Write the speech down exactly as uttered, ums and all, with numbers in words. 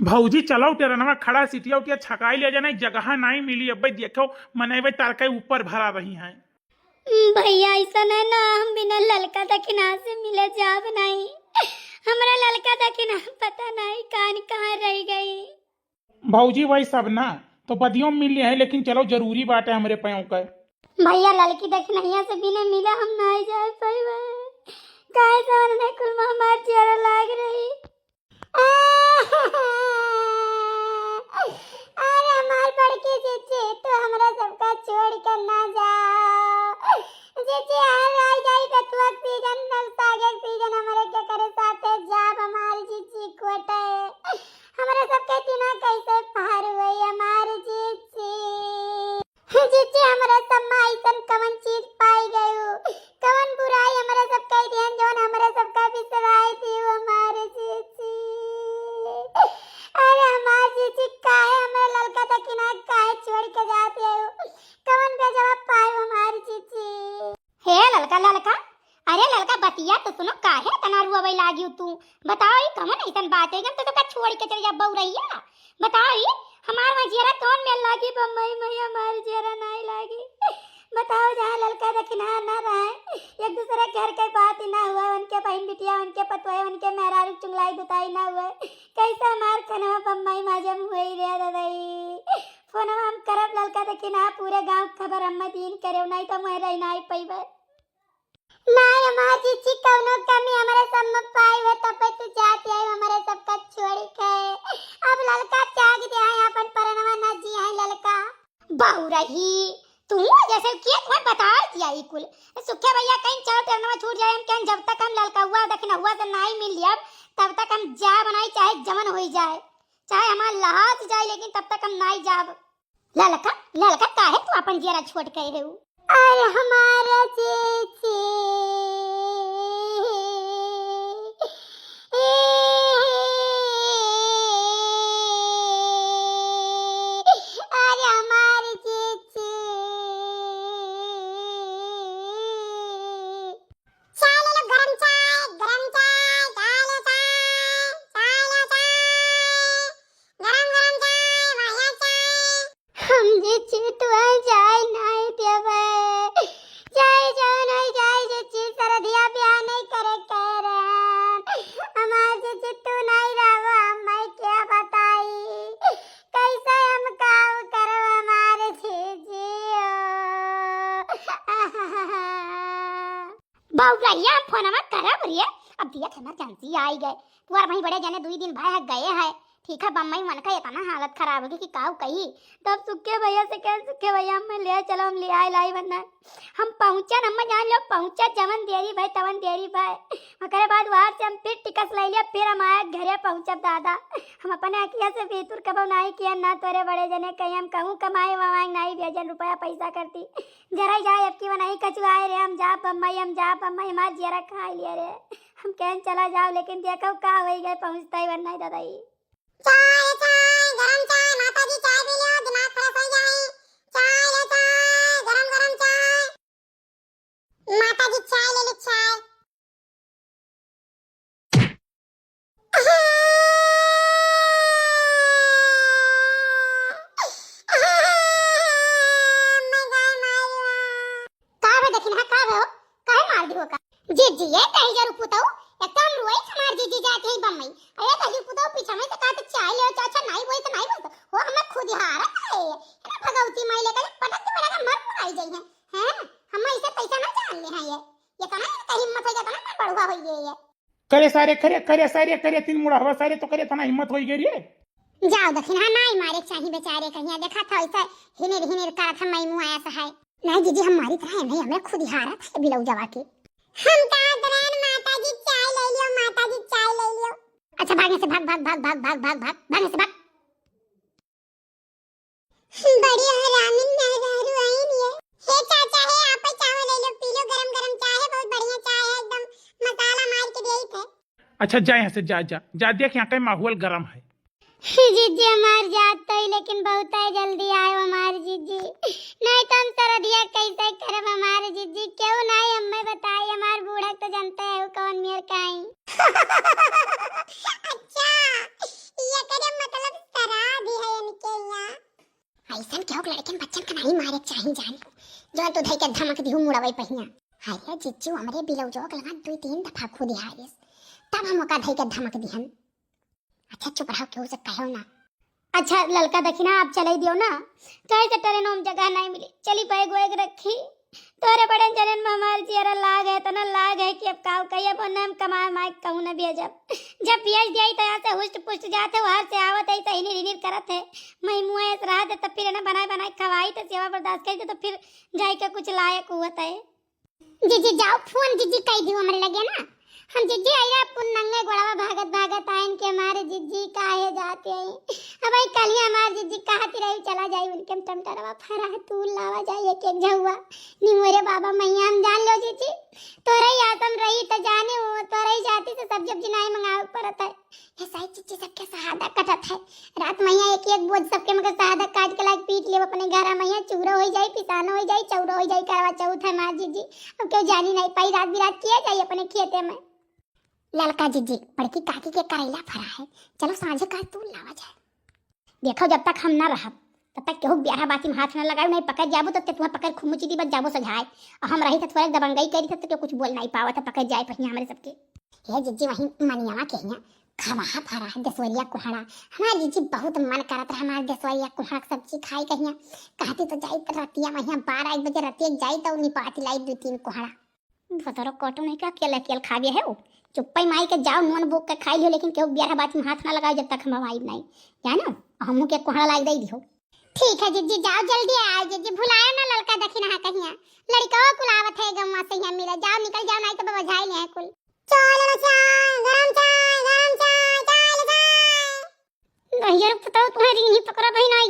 भौजी, चलो टेरनवा खड़ा, सिटिया उटिया छकाई ले जाना, जगह नाई मिली। अब्बे देखो, मनई बे तार के ऊपर भरा रही हैं। हम्म, भैया, ऐसा नहीं ना, हम बिना ललका दखिना से मिले जाब नहीं। हमरा ललका दखिना पता नहीं कान कहाँ रह गई। भौजी, वही सब ना, तो बदियो मिल लिया है, लेकिन चलो, जरूरी बात है हमरे पाँव का। भैया, ललकी दखिनैया से बिना मिले हम नहीं जाए पाइबे। काहे से हमरे कुल में हमार जियरा लाग रही। अरे हमार बड़की जीजी, तू हमरा सबका छोड़ के ना जाओ। जीजी, हर आई जाई बथुआ के सीजन, सागे के सीजन, हमरे के करे साथे जाब हमार जीजी कोटे। हमरा सबके दिना कैसे पार होई हमार जीजी। जीजी, हमरा सब में ऐसन कवन चीज पाई गयू, कवन बुराई हमरा सब कई दिहन, जौन हमरा सब का बिसराई दियो हमार जीजी। अरे हमार जीजी, काहे हमरा ललका दखिना काहे छोड़ के जात गयू, कवन बेजवा पाए हमार जीजी। हे ललका, ललका, अरे ललका, बतिया तो सुनो, काहे तना रुआवे लागियो तू? बताओ, ई कवन ऐसन बात है, जब तो तोका छोड़ के चल जा बउरैया? बताओ, ई हमार वहाँ जियरा कौन मेल लागी? बम्मई मैया, हमार जियरा नाई लागी। बताओ, जहाँ ललका दखिना ना रहे, एक दूसरे घर के बात ही ना हुआ, उनके बहन बिटिया, उनके पतोहे, उनके मेहरारू चुंगलाई दुताई ना हुआ, कैसे हमार खनवा बम्मई माजम हुई रे ददई? फोनवा हम करब ललका दखिना, पूरे गाँव खबर हम्मे दीन करे, नहीं तो मुहे रही नाई पैबे। नाई हमार जीजी, कौनो कमी हमरे सब में पाई हुए, तब पे तू जाती आई हमरे सब का छोड़ी के। अब ललका त्याग दे आई अपन परनवा, ना जी आई ललका। बउरही, तू जैसे किए तुम्हें बता दिया ई कुल। सुखे भैया कहीं चलो टेरनवा छूट जाए, हम कहें जब तक हम ललका हुआ दखिना हुआ से नाई मिल लिया, तब तक हम जा बनाई चाहे जवन होई जाए, चाहे हमार लहास जाए, लेकिन तब तक हम नाई जाब। ललका, ललका, काहे तू अपन जियरा छोट कहे है उ? अरे हमारा जीजी। अरे हमार जीजी। चाय ले लो, गरम चाय, गरम चाय, चाय लो, चाय, चाय लो, चाय। गरम गरम चाय, बढ़िया चाय। हम जीजी तू जाए नहीं देवे, चाहे जौन होई जाए, जीजी सरधिया बियाह नहीं करे कह रहे हैं। हमार जीजी तू नहीं रहो, हम मैं क्या बताई, कैसे हम काम करो हमारे जीजी हो। बउरैया, हम फोनवा करब रे। अब दिया था इमरजेंसी आई गए। तुहार वहीं बड़े जने दुई दिन भय है गए है। ठीक है, बम्मई मन का इतना हालत खराब होगी कि काऊ कही। तब सुखे भैया से कह, सुखे भैया, हमें ले चलो, हम ले आए लाई वरना। हम पहुँचन, हम जान लो पहुँचा, जवन देरी भाई, तवन देरी भाई। ओकरे बाद वहाँ से हम फिर टिकस ले लिया, फिर हम आया घरे पहुँचब दादा। हम अपने अखिया से भीतुर कबो नाई किया, ना तोरे बड़े जने कहीं हम कहूँ कमाए वमाए नाई भेजन रुपया पैसा करती। जरा जाए अब की वनाई कचुआए रे, हम जा बम्बई, हम जा बम्बई, हमार जियरा खा लिया रे। हम कहन चला जाओ, लेकिन देखो का होई गए, पहुँचता ही वरना दादा ही। चाय, चाय, गरम चाय, माता जी चाय पी लो, दिमाग fresh हो जाए। चाय लो, चाय, गरम गरम चाय। माता जी चाय ले लो, चाय। का बे दखिनहा, का बे हो? काहे मार दी हो का? जीजी, ये कहीं जरूर पुतऊ, एक तो हम रोई हमार जीजी जाती है बम्बई। अरे तजू पुतऊ पीछा में से कहा तो चाय ले, चाचा नहीं बोई तो नहीं बोई तो। वो हमें खुद ही हारत है। अरे भगवती माई लेकर पटक के मेरा मर आई जाई है। हैं? हम इसे पैसा ना जान ले हैं ये। ये तो ना इनका हिम्मत हो जाता ना, मैं बड़ुआ हो गई है। करे सारे, करे, करे सारे, करे तीन मुड़हवा सारे, तो करे इतना हिम्मत होई गई रे। जाओ दखिनहा, नाई मारे चाही बेचारे कहिया, देखा था ऐसा हिनेर हिनेर करत हम, मैं मुँह आया सा है। नहीं जीजी, हम मारी तरह नहीं, हमें खुद ही हारत है बिलऊ जवा के। हम कहा दरान माता जी चाय ले लियो, माता जी चाय ले लियो। अच्छा भाग यहाँ से, भाग, भाग, भाग यहाँ से भाग। बड़ी हरामी मेहरारू आइन ये। हे चाचा, हे आप चाय ले लो, पी लो, गरम गरम चाय है, बहुत बढ़िया चाय है, एकदम मसाला मार के देई थे। अच्छा जा यहाँ से, जा, जा, जा, देख यहाँ का माहौल गरम है। जीजी हमार जात तो ही, लेकिन बहुत है जल्दी आयो हमार जीजी, नहीं तो हम सरदिया कैसे करब हमार जीजी, क्यों नहीं हमें बताई, हमार बूढ़ा तो जानते हैं वो कौन मेर का आई। अच्छा, ये करे मतलब अइसन केहू के लड़कन बच्चन का नाहीं मारे के चाही जान, जौन तू धइ के धमक दिहू मुड़वै पहिया। अरे जिज्जी, हमरे बिलौजो के लगा दुइ तीन दफा खूब दिहारिस, तब हम ओका धइ के धमक दिहन। अच्छा चुप रहो, केहू से कहो ना। अच्छा ललका दखिना, आप चलै दियो ना, कहे से ट्रेनों में जगह नाहीं मिली, चली बैग वैग रखी। तोहरे बड़े जनेन में हमार जियरा लाग है, तना लाग है कि अब काउ कही, अब ओन्ने हम कमाए माए कहूँ न भेजब। जब भेज दिया ही तो यहाँ से हुस्ट पुस्ट जात है, वहाँ से आवत है, तो हिनिर हिनिर करत है। मई मुँह ऐस रहा दे, तो फिर है ना बनाए बनाए खवाई, तो सेवा बर्दाश्त करी, तो फिर जाई के कुछ लायक हुआ है। जिज्जी जाओ, फोन जिज्जी कई दियो हमरे लगे ना। हम जिज्जी आइला पुन नंगे गोड़वा भागत भागत आइन के मारे जिज्जी काहे जाते हैं। अब आई कल ही हमार जिज्जी कहती रही चला जाई उनके हम टमटरवा फरा तू लावा जाई एक एक झौवा। निमोरे बाबा मैया हम जान लो जिज्जी। तोरे ही आसन रही त जाने हो, तोरे ही जाति से सब्जी उब्जी नाई मंगावे पड़त है। ये सारी चीजें सबके सहादा कटत है। रात मैया एक एक बोझ सबके मगर सहादा काट के लाइक पीट लेब अपने घर मैया, चूरा हो जाई, पिसाना हो जाई, चौरा हो जाई, करवा चौथ है मार जिज्जी। अब केहू जानी नाई पाई, रात बिरात किया जाई अपने खेते में। ललका जिज्जी, बड़की काकी के करैला फरा है, चलो सांझे का तू लावा जाए। देखो जब तक हम ना रहब तब तक केहू ब्याह बाती में हाथ ना लगाओ, नहीं पकड़ जाबो तब ते तुहा पकड़ खुमुची दी बस जाबो सझाए। और हम रही तो थोड़ा दबंगई करी तब तक केहू कुछ बोल नहीं पावत है, पकड़ जाए पहिया हमरे सबके। हे जिज्जी वही मनियावा के हिया खवाहा फरा है देसवरिया कुहड़ा। हमार जिज्जी बहुत मन करत रहा हमार देसवरिया कुहड़ा के सब्जी खाई कहिया। कहती तो जाई तो रतिया में हिया बारह एक बजे रतिया जाई तो निपाती लाई दुइ तीन कुहड़ा। भतरो कटो नहीं का, अकेल अकेल खावे है वो। चुप्पई माई के जाओ, नून बोक के खाई लियो, लेकिन केहू ब्याह बात में हाथ ना लगाओ जब तक हम आइब नहीं, जानो? हमहू के कोहड़ा लाग दे दियो। ठीक है जिज्जी, जाओ जल्दी आओ जिज्जी, भुलायो ना ललका दखिना कहिया। लड़िकवा कुल आवत है गौवा से यहाँ मिला, जाओ निकल जाओ, नहीं तो बाबा झाई ले हैं कुल। चाय लेना चाय, गरम चाय, गरम चाय, चाय ले चाय। भैया रुक तो तुम्हारी नहीं पकड़ा बहिना,